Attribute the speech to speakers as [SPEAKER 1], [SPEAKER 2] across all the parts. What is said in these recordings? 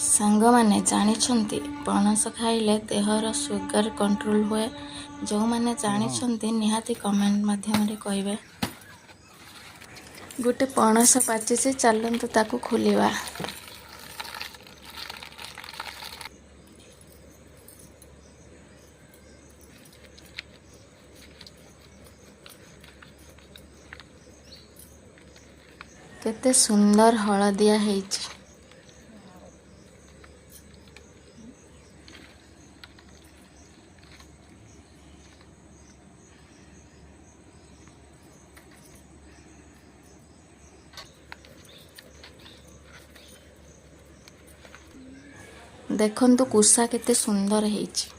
[SPEAKER 1] ସାଙ୍ଗମାନେ, ଜାଣିଛନ୍ତି, ପଣସ ଖାଇଲେ ଦେହର ସୁଗାର କଣ୍ଟ୍ରୋଲ ହୁଏ? ଯେଉଁମାନେ ଜାଣିଛନ୍ତି, ନିହାତି କମେଣ୍ଟ ମାଧ୍ୟମରେ କହିବେ। ଗୋଟେ ପଣସ ପାଚିଛି, ଚାଲନ୍ତୁ ତାକୁ ଖୋଲିବା। କେତେ ସୁନ୍ଦର ହଳଦିଆ ହେଇଛି। ଦେଖନ୍ତୁ, କୁସା କେତେ ସୁନ୍ଦର ହେଇଛି।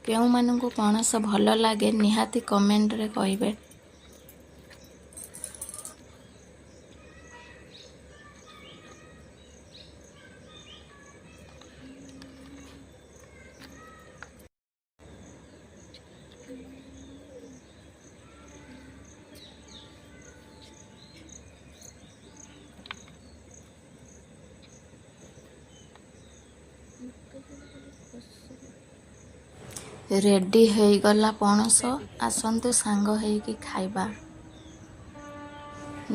[SPEAKER 1] କେଉଁମାନଙ୍କୁ ପଣସ ଭଲ ଲାଗେ, ନିହାତି କମେଣ୍ଟରେ କହିବେ। ରେଡ଼ି ହେଇଗଲା ପଣସ। ଆସନ୍ତୁ, ସାଙ୍ଗ ହେଇକି ଖାଇବା।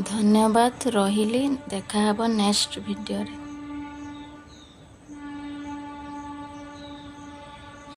[SPEAKER 1] ଧନ୍ୟବାଦ, ରହିଲି। ଦେଖାହେବ ନେକ୍ସଟ ଭିଡ଼ିଓରେ।